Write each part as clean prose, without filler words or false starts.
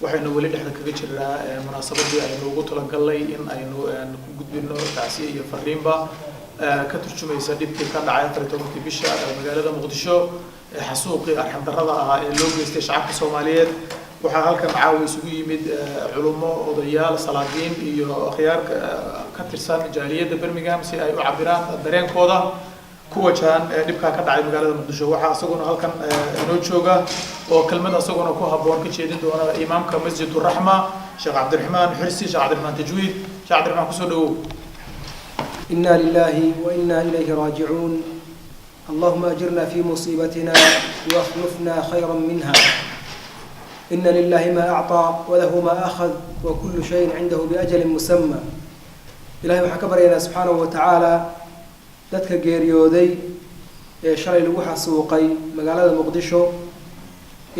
Waxaynu weli dhexda kaga jirnaa munaasabadii aynu ugu talagalnay in aynu ku gudbino tacsiye iyo fariinba ka turjumaysa dhibkii ka dhacay 14-kii bisha magaalada Muqdisho, xasuuqii arxandarrada ahaa ee loo geystay shacabka Soomaaliyeed. Waxaa halkan caawa isugu yimid culummo, odayaal, salaadiin iyo akhyaar ka tirsan jaaliyadda Birmingham si ay u cabiraan dareenkooda ku wajahan dhibkaa ka dhacay magaalada Muqdisho. Waxaa isaguna halkan inoo jooga oo kelmad asaguna ku habboon ka jeedin doona imaamka Masjid Uraxma, Sheekh Cabdiraxmaan Xirsi, Sheekh Cabdiraxmaan Tajwiid. Sheekh Cabdiraxmaan, kusoo dhawow. إنا لله وإنا إليه راجعون. اللهم أجرنا في مصيبتنا واخلفنا خيرا منها. إن لله ما أعطى وله ما أخذ وكل شيء عنده بأجل مسمى. Ilahay waxaan ka baryaynaa subxaanahu wa tacaala dadka geeriyooday ee shalay lagu xasuuqay magaalada Muqdisho,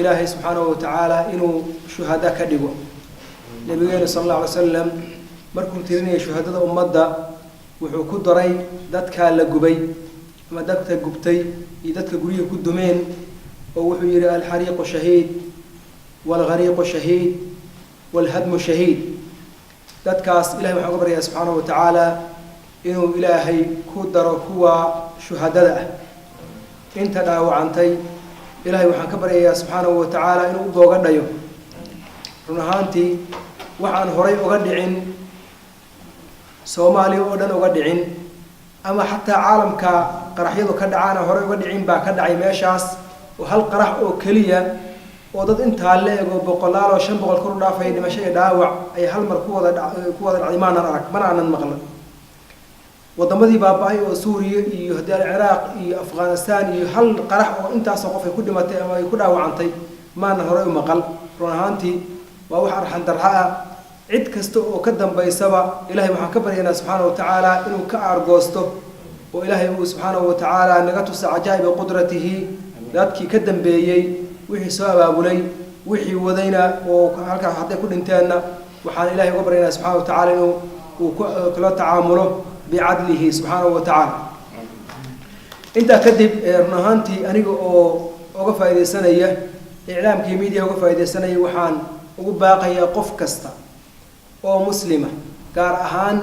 Ilaahay subxaanahu wa tacaala inuu shuhada ka dhigo. Nabigeenu sala allahu alay salam markuu tirinayay shuhadada ummadda, wuxuu ku daray dadkaa la gubay ama dadka gubtay iyo dadka guryihi ku dumeen, oo wuxuu yihi: "الحريق شهيد والغريق شهيد والهدم شهيد." Dadkaas ilahay waxaan uga baryayaa subxaanahu wa tacaala inuu Ilaahay ku daro kuwa shuhadada ah. Inta dhaawacantay, Ilahay waxaan ka baryayaa subxaanahu wa tacaala inuu u booga dhayo. Run ahaantii, waxaan horay uga dhicin Soomaaliya oo dhan uga dhicin ama xataa caalamka qaraxyadu ka dhacaana horay uga dhicin baa ka dhacay meeshaas, oo hal qarax oo keliya oo dad intaa la ego, boqolaal oo 500 kor u dhaafaya, dhimasho iyo dhaawac ay hal mar ku wada dhacday, maanan arag mana aanan maqlan. Wadamadii baaba-ay oo Suuriya iyo haddii Ciraaq iyo Afghanistan iyo hal qarax oo intaasoo qof ay ku dhimatay ama ay ku dhaawacantay maanan horay u maqal. Run ahaantii, waa wax arxan darra ah. Cid kasta oo ka dambaysaba, Ilahay waxaan ka baryaynaa subxaana wa tacaala inuu ka aargoosto, oo Ilaahay uu subxaanahu wa tacaala naga tusa cajaa'iba qudratihi. Dadkii ka dambeeyey, wixii soo abaabulay, wixii wadayna oo halkaa hadday ku dhinteenna, waxaan Ilahay uga baryaynaa subxana wa tacala inuu uu kula tacaamulo bicadlihi subxaanahu wa tacaala. Intaa kadib, run ahaantii, aniga oo uga faaidaysanaya iclaamkii media uga faaidaysanaya, waxaan ugu baaqayaa qof kasta oo muslima, gaar ahaan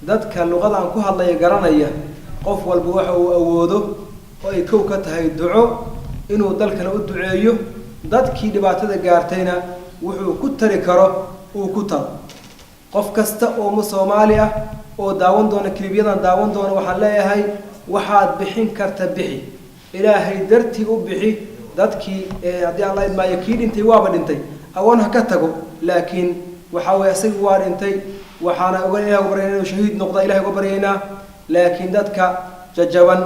dadka luqadan ku hadlaya garanaya, qof walba waxa uu awoodo oo ay kow ka tahay duco, inuu dalkana u duceeyo, dadkii dhibaatada gaartayna wuxuu ku tari karo uu ku taro. Qof kasta oo Soomaali ah oo daawan doona clipyadan daawan doona, waxaan leeyahay: waxaad bixin karta bixi, Ilaahay dartii u bixi. Dadkii, haddii Alla idmaayo, kii dhintay waaba dhintay, agoon ha ka tago, laakiin waxaa weye isagii waa dhintay. Waxaana uga Ilahay uga baryayna inuu shahiid noqda, Ilahay uga baryaynaa. Laakiin dadka jajaban,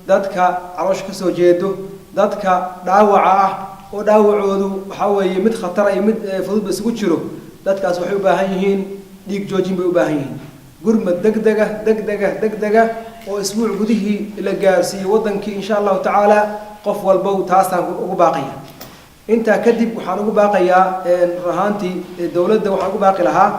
dadka caloosha kasoo jeedo, dadka dhaawaca ah oo dhaawacoodu waxaa weeye mid khatara iyo mid fududba isugu jiro, dadkaas waxay u baahan yihiin dhiig joojin bay u baahan yihiin, gurmad degdega, degdega, degdega oo isbuuc gudihii la gaarsiiyo waddankii, insha Allahu tacaala. Qof walbow taasaan ugu baaqaya. Intaa kadib, waxaan ugu baaqayaa run ahaantii dowladda, waxaan ugu baaqi lahaa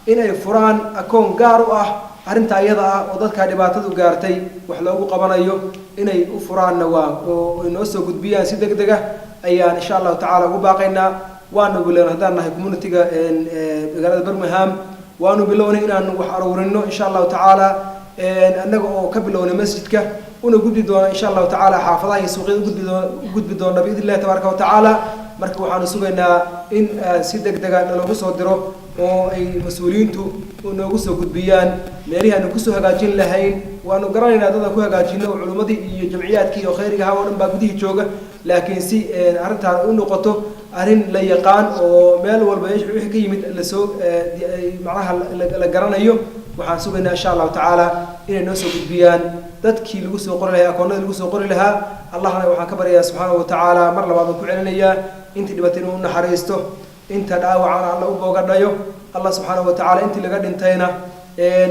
inay furaan akoon gaar u ah arrinta iyada ah oo dadka dhibaatadu gaartay wax loogu qabanayo. Inay u furaanna waa oo inoo soo gudbiyaan si deg dega ayaan insha Allahu tacala ugu baaqaynaa. Waanu bilownay haddaan nahay communityga magaalada Birmingham, waanu bilownay inaanu wax aruurino insha Allahu tacaala, annaga oo ka bilownay masjidka, una gudbi doona insha Allahu tacaala xaafadaha iyo suuqyada ugudbi doona biidn illahi tabaaraka wa tacaala. Marka waxaanu sugaynaa in si deg dega naloogu soo diro oo ay mas-uuliyiintu noogu soo gudbiyaan meelihii aanu kusoo hagaajin lahayn. Waanu garanaynaa dadaan ku hagaajino oo culimmadii iyo jamciyaadkii iyo khayriga ahaa oo dhan baa gudihii jooga, laakiin si arrintaan u noqoto arrin la yaqaan oo meel walba wixii ka yimid lasoo macnaha la garanayo, waxaan sugaynaa insha Allahu tacaala inay noo soo gudbiyaan dadkii lagu soo qori lahaa, akoonadii lagu soo qori lahaa. Allahna waxaan ka baryayaa subxaanahu watacaala, mar labaad aan ku celinayaa, intii dhibatay inuu u naxariisto, inta dhaawacana Alla u boogadhayo. Allah subxaanahu watacaala intii laga dhintayna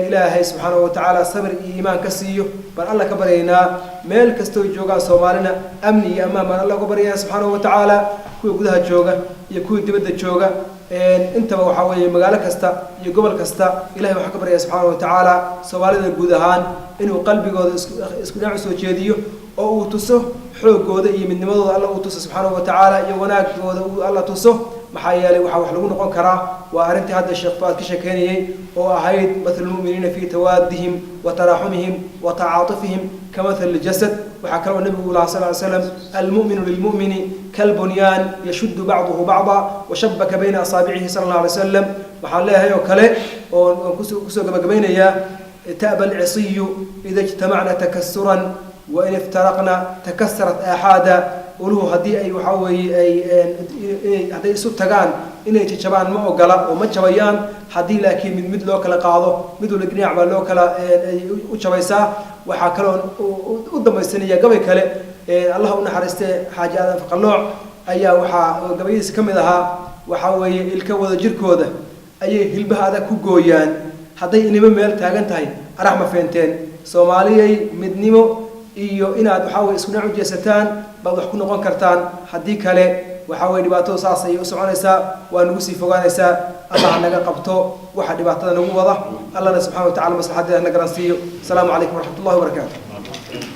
Ilaahay subxaanahu watacaala sabir iyo iimaan ka siiyo baan Alla ka baryaynaa. Meel kastoo joogaan Soomaalina, amni iyo ammaan baan Alla uga baryayaa subxaanahu watacaala, kuwa gudaha jooga iyo kuwa dibadda jooga intaba. Waxaa weeye magaalo kasta iyo gobol kasta, Ilahay waxaan ka baryaya subxaana watacaala Soomaalida guud ahaan inuu qalbigooda isku dhinac usoo jeediyo oo uu tuso xoogooda iyo midnimadooda. Alla uu tuso subxaanahu watacaala iyo wanaagooda uu Alla tuso. Maxaa yeelay, waxaa wax lagu noqon karaa waa arrintii hadda Sheekh Fuaad ka sheekeynayey oo ahayd: mathalu lmu'miniina fii tawaadihim wa taraaxumihim wa tacaatufihim kamathali ljasad. Waxaa kaloo Nabigu lahaa sal ly slam: almu'minu lilmu'mini kalbunyaan yashuddu bacduhu bacda, washabaka bayna asaabicihi sala allah alay wasalam. Waxaan leeyahay oo kale oo kusoo gabagabaynayaa: ta'ba alcisiyu ida ijtamacna takasuran, wain iftaraqna takasarat aaxaada. Uluhu haddii ay waxaa weeye ay inay hadday isu tagaan inay jajabaan ma ogola oo ma jabayaan. Haddii laakiin mid mid loo kala qaado, mid walba dhinac baa loo kala ay u jabaysaa. Waxaa kaloo u dambaysanaya gabay kale. Allah u naxariistee, Xaaji Aadan Faqalooc ayaa waxaa gabayadiisa ka mid ahaa, waxaa weeye: ilka wada jirkooda ayay hilbaha adag ku gooyaan, hadday inimo meel taagan tahay arax ma feenteen. Soomaaliyay, midnimo iyo inaad waxaa weye isku dhinac u jeesataan baad wax ku noqon kartaan. Haddii kale, waxaa weye, dhibaatadu saas ayay u soconaysaa, waa nagu sii fogaanaysaa. Allah naga qabto waxa dhibaatada nagu wada. Allahna subxana wa tacala maslaxadeeda na garansiiyo. Asalaamu calaykum waraxmat ullahi wabarakaatu.